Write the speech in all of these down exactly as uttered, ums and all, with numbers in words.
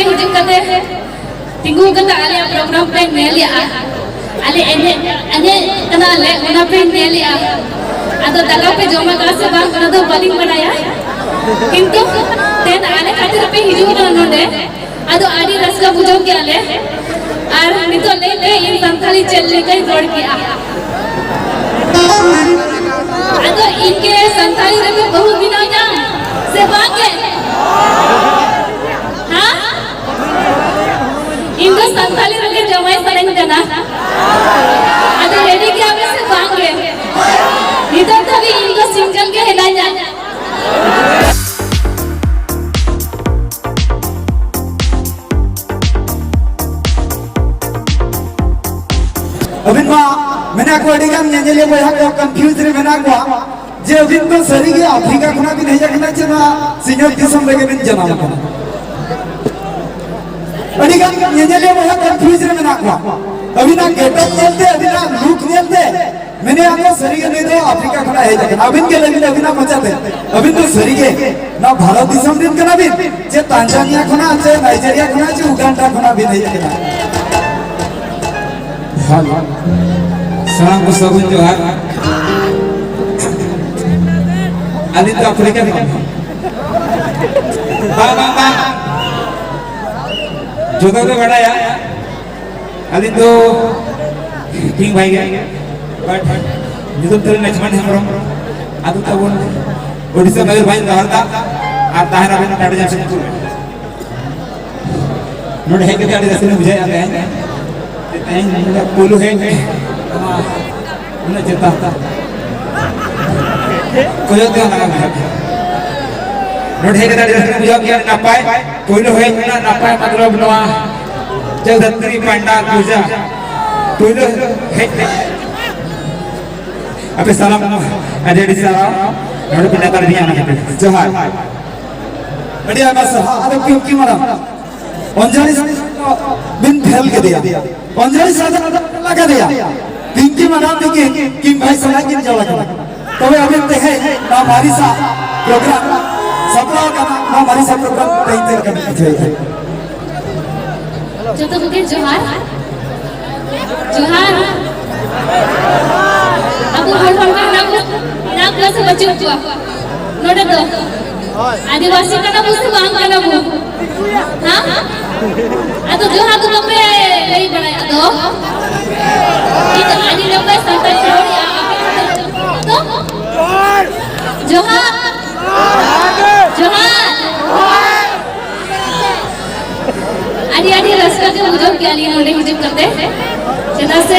ᱦᱤᱡᱩᱜ ᱠᱟᱛᱮ ᱛᱤᱸᱜᱩ ᱠᱟᱛᱮ ᱟᱞᱮᱭᱟᱜ ᱯᱨᱳᱜᱨᱟᱢ ᱯᱮ ᱧᱮᱞᱮᱜᱼᱟ, ᱟᱞᱮ ᱮᱱᱮᱡ ᱮᱱᱮᱡ ᱠᱟᱱᱟᱞᱮ, ᱚᱱᱟ ᱯᱮ ᱧᱮᱞᱮᱜᱼᱟ᱾ ᱟᱫᱚ ᱫᱟᱠᱟ ᱯᱮ ᱡᱚᱢ ᱟᱠᱟᱫᱼᱟ ᱥᱮ ᱵᱟᱝ, ᱚᱱᱟ ᱫᱚ ᱵᱟᱹᱞᱤᱧ ᱵᱟᱲᱟᱭᱟ, ᱠᱤᱱᱛᱩ ᱛᱮᱦᱮᱧ ᱟᱞᱮ ᱠᱷᱟᱹᱛᱤᱨ ᱯᱮ ᱦᱤᱡᱩᱜ ᱠᱟᱱᱟ ᱱᱚᱰᱮ᱾ ᱟᱫᱚ ᱟᱹᱰᱤ ᱨᱟᱹᱥᱠᱟᱹ ᱵᱩᱡᱷᱟᱹᱣ ᱠᱮᱜᱼᱟ ᱞᱮ᱾ ᱟᱨ ᱱᱤᱛᱚᱜ ᱞᱟᱹᱭ ᱯᱮ, ᱤᱧ ᱥᱟᱱᱛᱟᱲᱤ ᱪᱮᱫ ᱞᱮᱠᱟᱧ ᱨᱚᱲ ᱠᱮᱜᱼᱟ? ᱟᱫᱚ ᱤᱧ ᱜᱮ ᱥᱟᱱᱛᱟᱲᱤ ᱨᱮᱯᱮ ᱵᱟᱹᱦᱩ ᱵᱮᱱᱟᱣ ᱧᱟᱢ ᱥᱮ ᱵᱟᱝ ᱜᱮ? ᱦᱮᱸ? ᱤᱧ ᱫᱚ ᱥᱟᱱᱛᱟᱲᱤ ᱨᱮᱜᱮ ᱡᱟᱶᱟᱭ ᱥᱟᱱᱟᱧ ᱠᱟᱱᱟ᱾ ᱟᱫᱚ ᱨᱮᱰᱤ ᱜᱮᱭᱟ ᱯᱮ ᱥᱮ ᱵᱟᱝ ᱜᱮ? ᱱᱤᱛᱚᱜ ᱫᱷᱟᱹᱵᱤᱡ ᱤᱧ ᱫᱚ ᱥᱤᱝᱜᱮᱞ ᱜᱮ ᱦᱮᱱᱟᱧᱟ᱾ ᱟᱹᱵᱤᱱ ᱢᱟ ᱢᱮᱱᱟᱜ ᱠᱚ ᱟᱹᱰᱤ ᱜᱟᱱ ᱧᱮᱧᱮᱞᱤᱭᱟᱹ ᱵᱚᱭᱦᱟ ᱠᱚ ᱠᱚᱱᱯᱷᱤᱭᱩᱡᱽ ᱨᱮ ᱢᱮᱱᱟᱜ ᱠᱚᱣᱟ ᱡᱮ ᱟᱹᱵᱤᱱ ᱫᱚ ᱥᱟᱹᱨᱤ ᱜᱮ ᱟᱯᱷᱨᱤᱠᱟ ᱠᱷᱚᱱᱟᱜ ᱵᱤᱱ ᱦᱮᱡ ᱟᱠᱟᱱᱟ ᱪᱮ ᱱᱚᱣᱟ ᱥᱤᱧᱚᱛ ᱫᱤᱥᱚᱢ ᱨᱮᱜᱮ ᱵᱤᱱ ᱡᱟᱱᱟᱢ ᱟᱠᱟᱱᱟ? ᱟᱹᱰᱤ ᱜᱟᱱ ᱧᱮᱧᱮᱞᱤᱭᱟᱹ ᱵᱚᱭᱦᱟ ᱠᱚᱱᱯᱷᱤᱭᱩᱡᱽ ᱨᱮ ᱢᱮᱱᱟᱜ ᱠᱚᱣᱟ᱾ ᱟᱹᱵᱤᱱᱟᱜ ᱜᱮᱴᱟᱯ ᱧᱮᱞᱛᱮ, ᱟᱹᱵᱤᱱᱟᱜ ᱞᱩᱠ ᱧᱮᱞᱛᱮ ᱢᱮᱱᱮᱜᱼᱟ ᱠᱚ ᱥᱟᱹᱨᱤ ᱜᱮ ᱱᱩᱭ ᱫᱚ ᱟᱯᱷᱨᱤᱠᱟ ᱠᱷᱚᱱᱟᱜ ᱦᱮᱡ ᱟᱠᱟᱱᱟ᱾ ᱟᱹᱵᱤᱱ ᱜᱮ ᱞᱟᱹᱭ ᱵᱤᱱ ᱟᱹᱵᱤᱱᱟᱜ ᱢᱚᱪᱟᱛᱮ, ᱟᱹᱵᱤᱱ ᱫᱚ ᱥᱟᱹᱨᱤ ᱜᱮ ᱱᱚᱣᱟ ᱵᱷᱟᱨᱚᱛ ᱫᱤᱥᱚᱢ ᱨᱤᱱ ᱠᱟᱱᱟ ᱵᱤᱱ ᱪᱮ ᱛᱟᱱᱡᱟᱱᱤᱭᱟ ᱠᱷᱚᱱᱟᱜ ᱪᱮ ᱱᱟᱭᱡᱮᱨᱤᱭᱟ ᱠᱷᱚᱱᱟᱜ ᱪᱮ ᱩᱜᱟᱱᱰᱟ ᱠᱷᱚᱱᱟᱜ ᱵᱤᱱ ᱦᱮᱡ ᱟᱠᱟᱱᱟ? ᱦᱳᱭ᱾ ᱥᱟᱱᱟᱢ ᱠᱚ ᱥᱟᱹᱜᱩᱱ ᱡᱚᱦᱟᱨ᱾ ᱟᱹᱞᱤᱧ ᱫᱚ ᱟᱯᱷᱨᱤᱠᱟ ᱠᱷᱚᱱ᱾ ᱵᱟᱝ, ᱵᱟᱝ, ᱵᱟᱝ᱾ ᱡᱚᱛᱚ ᱜᱮ ᱵᱟᱰᱟᱭᱟ᱾ ᱟᱹᱞᱤᱧ ᱫᱚ ᱠᱤᱝ ᱵᱷᱟᱭ ᱜᱮ᱾ But ᱧᱩᱛᱩᱢ ᱛᱟᱹᱞᱤᱧ ᱞᱚᱪᱷᱢᱚᱱ ᱦᱮᱢᱵᱨᱚᱢ᱾ ᱟᱹᱛᱩ ᱛᱟᱵᱚᱱ ᱳᱰᱤᱥᱟ ᱢᱚᱭᱩᱨᱵᱷᱚᱸᱡᱽ ᱰᱟᱦᱟᱨᱫᱟ᱾ ᱟᱨ ᱛᱟᱦᱮᱱᱟᱵᱤᱱ ᱴᱟᱴᱟ ᱡᱟᱢᱥᱮᱫᱽᱯᱩᱨ ᱨᱮ᱾ ᱱᱚᱰᱮ ᱦᱮᱡ ᱠᱟᱛᱮ ᱟᱹᱰᱤ ᱨᱟᱹᱥᱠᱟᱹ ᱞᱤᱧ ᱵᱩᱡᱷᱟᱹᱣᱮᱫᱼᱟ ᱛᱮᱦᱮᱧ᱾ ᱛᱮᱦᱮᱧ ᱱᱚᱰᱮ ᱯᱳᱭᱞᱳ ᱦᱮᱡ ᱱᱚᱣᱟ ᱩᱱᱟᱹᱜ ᱪᱮᱛᱟᱱ ᱠᱚᱭᱚᱜ ᱛᱮᱦᱚᱸ ᱞᱟᱸᱜᱟ ᱵᱩᱡᱷᱟᱹᱜ ᱠᱟᱱᱟ᱾ ᱱᱚᱰᱮ ᱦᱮᱡ ᱠᱟᱛᱮ ᱟᱹᱰᱤ ᱨᱟᱹᱥᱠᱟᱹ ᱞᱤᱧ ᱵᱩᱡᱷᱟᱹᱣ ᱠᱮᱫᱼᱟ, ᱟᱹᱰᱤ ᱱᱟᱯᱟᱭ᱾ ᱯᱳᱭᱞᱳ ᱦᱮᱡ ᱨᱮᱱᱟᱜ ᱱᱟᱯᱟᱭ ᱢᱚᱛᱞᱚᱵ ᱱᱚᱣᱟ ᱡᱚᱜᱽᱫᱷᱟᱛᱨᱤ ᱯᱟᱱᱰᱟ ᱯᱩᱡᱟ ᱯᱳᱭᱞᱳ ᱦᱮᱡ ᱨᱮ ᱟᱯᱮ ᱥᱟᱱᱟᱢ ᱟᱹᱰᱤ ᱟᱹᱰᱤ ᱥᱟᱨᱦᱟᱣ᱾ ᱱᱚᱰᱮ ᱯᱮ ᱱᱮᱣᱛᱟ ᱞᱤᱫᱤᱧᱟ ᱚᱱᱟ ᱠᱷᱟᱹᱛᱤᱨ᱾ ᱡᱚᱦᱟᱨ᱾ ᱟᱹᱰᱤ ᱟᱭᱢᱟ ᱥᱟᱨᱦᱟᱣ᱾ ᱟᱫᱚ ᱯᱤᱝᱠᱤ ᱢᱟᱰᱟᱢ, ᱚᱧᱡᱚᱞᱤ ᱵᱤᱱ ᱯᱷᱮᱞ ᱠᱮᱫᱮᱭᱟ, ᱚᱧᱡᱚᱞᱤ ᱥᱟᱶᱛᱮ ᱞᱟᱜᱟ ᱠᱮᱫᱮᱭᱟ᱾ ᱯᱤᱝᱠᱤ ᱢᱟᱰᱟᱢ ᱛᱤᱠᱤᱱ ᱠᱤᱝ ᱵᱷᱟᱭ ᱥᱟᱞᱟᱜ ᱠᱤᱱ ᱡᱚᱲᱟ ᱠᱟᱱᱟ᱾ ᱛᱚᱵᱮ ᱟᱹᱵᱤᱱ ᱛᱮᱦᱮᱧ ᱱᱚᱣᱟ ᱢᱟᱨᱤᱥᱟ ᱯᱨᱳᱜᱨᱟᱢ ᱥᱟᱯᱲᱟᱣ ᱠᱟᱱᱟ, ᱱᱚᱣᱟ ᱢᱟᱨᱤᱥᱟ ᱯᱨᱳᱜᱨᱟᱢ ᱛᱮᱦᱮᱧ ᱪᱮᱫ ᱞᱮᱠᱟ ᱵᱤᱱ ᱵᱩᱡᱷᱟᱹᱣᱮᱫᱼᱟ? ᱡᱚᱛᱚ ᱠᱚᱜᱮ ᱡᱚᱦᱟᱨ᱾ ᱡᱚᱦᱟᱨ᱾ ᱟᱵᱚ ᱦᱚᱲ ᱦᱚᱲ ᱠᱟᱱᱟ ᱵᱚ, ᱢᱮᱱᱟᱜ ᱠᱚᱣᱟ ᱥᱮ ᱵᱟᱹᱪᱩᱜ ᱠᱚᱣᱟ ᱱᱚᱰᱮ ᱫᱚ? ᱟᱹᱫᱤᱵᱟᱹᱥᱤ ᱠᱟᱱᱟ ᱵᱚ ᱥᱮ ᱵᱟᱝ ᱠᱟᱱᱟ ᱵᱚ? ᱦᱮᱸ? ᱟᱫᱚ ᱡᱚᱦᱟᱨ ᱫᱚ ᱵᱟᱯᱮ ᱞᱟᱹᱭ ᱵᱟᱲᱟᱭᱟ ᱫᱚ? ᱤᱧ ᱫᱚ ᱟᱹᱰᱤ ᱱᱟᱯᱟᱭ ᱥᱟᱱᱛᱟᱲ ᱨᱚᱲ ᱨᱮᱭᱟᱜ ᱟᱯᱮ ᱠᱷᱟᱹᱛᱤᱨ ᱫᱚ ᱡᱚᱦᱟᱨ᱾ ᱡᱚᱦᱟᱨ᱾ ᱟᱹᱰᱤ ᱟᱹᱰᱤ ᱨᱟᱹᱥᱠᱟᱹ ᱜᱮ ᱵᱩᱡᱷᱟᱹᱣ ᱠᱮᱜᱼᱟ ᱞᱤᱧ ᱱᱚᱰᱮ ᱦᱤᱡᱩᱜ ᱠᱟᱛᱮ, ᱪᱮᱫᱟᱜ ᱥᱮ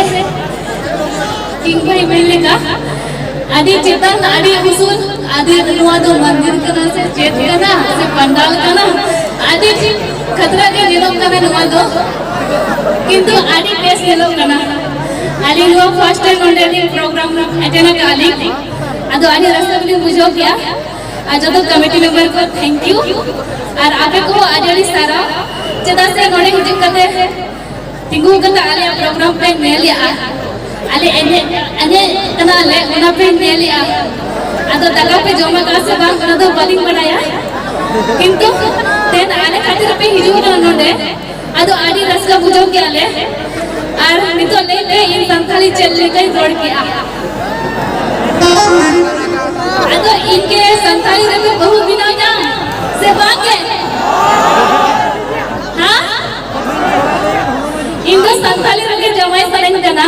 ᱠᱤᱝ ᱵᱷᱟᱭ ᱢᱮᱱ ᱞᱮᱠᱟ ᱟᱹᱰᱤ ᱪᱮᱛᱟᱱ ᱟᱹᱰᱤ ᱩᱥᱩᱞ, ᱟᱹᱰᱤ ᱱᱚᱣᱟ ᱫᱚ ᱢᱚᱱᱫᱤᱨ ᱠᱟᱱᱟ ᱥᱮ ᱪᱮᱫ ᱠᱟᱱᱟ ᱥᱮ ᱯᱟᱱᱰᱟᱞ ᱠᱟᱱᱟ, ᱟᱹᱰᱤ ᱠᱷᱟᱛᱨᱟ ᱜᱮ ᱧᱮᱞᱚᱜ ᱠᱟᱱᱟ ᱱᱚᱣᱟ ᱫᱚ, ᱠᱤᱱᱛᱩ ᱟᱹᱰᱤ ᱵᱮᱥ ᱧᱮᱞᱚᱜ ᱠᱟᱱᱟ᱾ ᱟᱹᱞᱤᱧ ᱱᱚᱣᱟ first time ᱱᱚᱰᱮ ᱞᱤᱧ program attend ᱟᱠᱟᱫᱼᱟ ᱞᱤᱧ, ᱟᱫᱚ ᱟᱹᱰᱤ ᱨᱟᱹᱥᱠᱟᱹ ᱜᱮᱞᱤᱧ ᱵᱩᱡᱷᱟᱹᱣ ᱠᱮᱜᱼᱟ᱾ ᱟᱨ ᱡᱚᱛᱚ committee member ᱠᱚ thank you, ᱟᱨ ᱟᱯᱮ ᱠᱚᱦᱚᱸ ᱟᱹᱰᱤ ᱟᱹᱰᱤ ᱥᱟᱨᱦᱟᱣ, ᱪᱮᱫᱟᱜ ᱥᱮ ᱱᱚᱰᱮ ᱦᱤᱡᱩᱜ ᱠᱟᱛᱮ ᱛᱤᱸᱜᱩ ᱠᱟᱛᱮ ᱟᱞᱮᱭᱟᱜ program ᱯᱮ ᱧᱮᱞᱮᱜᱼᱟ, ᱟᱞᱮ ᱮᱱᱮᱡ ᱮᱱᱮᱡ ᱠᱟᱱᱟᱞᱮ, ᱚᱱᱟ ᱯᱮ ᱧᱮᱞᱮᱜᱼᱟ᱾ ᱟᱫᱚ ᱫᱟᱠᱟ ᱯᱮ ᱡᱚᱢ ᱟᱠᱟᱫᱼᱟ ᱥᱮ ᱵᱟᱝ, ᱚᱱᱟ ᱫᱚ ᱵᱟᱹᱞᱤᱧ ᱵᱟᱰᱟᱭᱟ, ᱠᱤᱱᱛᱩ ᱛᱮᱦᱮᱧ ᱟᱞᱮ ᱠᱷᱟᱹᱛᱤᱨ ᱯᱮ ᱦᱤᱡᱩᱜ ᱠᱟᱱᱟ ᱱᱚᱰᱮ, ᱟᱫᱚ ᱟᱹᱰᱤ ᱨᱟᱹᱥᱠᱟᱹ ᱵᱩᱡᱷᱟᱹᱣ ᱠᱮᱜᱼᱟ ᱞᱮ᱾ ᱟᱨ ᱱᱤᱛᱚᱜ ᱞᱟᱹᱭ ᱯᱮ, ᱤᱧ ᱥᱟᱱᱛᱟᱲᱤ ᱪᱮᱫ ᱞᱮᱠᱟᱧ ᱨᱚᱲ ᱠᱮᱜᱼᱟ? ᱟᱫᱚ ᱤᱧ ᱜᱮ ᱥᱟᱱᱛᱟᱲᱤ ᱨᱮᱯᱮ ᱵᱟᱹᱦᱩ ᱵᱮᱱᱟᱣ ᱧᱟᱢ ᱥᱮ ᱵᱟᱝ ᱜᱮ? ᱦᱮᱸ? ᱤᱧ ᱫᱚ ᱥᱟᱱᱛᱟᱲᱤ ᱨᱮᱜᱮ ᱡᱟᱶᱟᱭ ᱥᱟᱱᱟᱧ ᱠᱟᱱᱟ᱾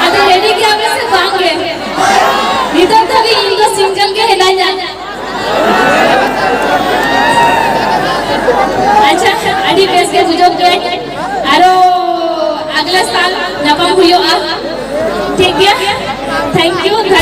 ᱟᱫᱚ ready ᱜᱮᱭᱟ ᱯᱮ ᱥᱮ ᱵᱟᱝ ᱜᱮ? ᱱᱤᱛᱚᱜ ᱫᱷᱟᱹᱵᱤᱡ ᱤᱧ ᱫᱚ single ᱜᱮ ᱦᱮᱱᱟᱧᱟ᱾ ᱟᱪᱪᱷᱟ, ᱟᱹᱰᱤ ᱵᱮᱥ ᱜᱮ ᱵᱩᱡᱷᱟᱹᱣ ᱠᱮᱫ᱾ ᱟᱨᱚ ᱟᱜᱽᱞᱟ ᱥᱟᱞ ᱧᱟᱯᱟᱢ ᱦᱩᱭᱩᱜᱼᱟ᱾ ᱴᱷᱤᱠ ᱜᱮᱭᱟ? Thank you, thank you.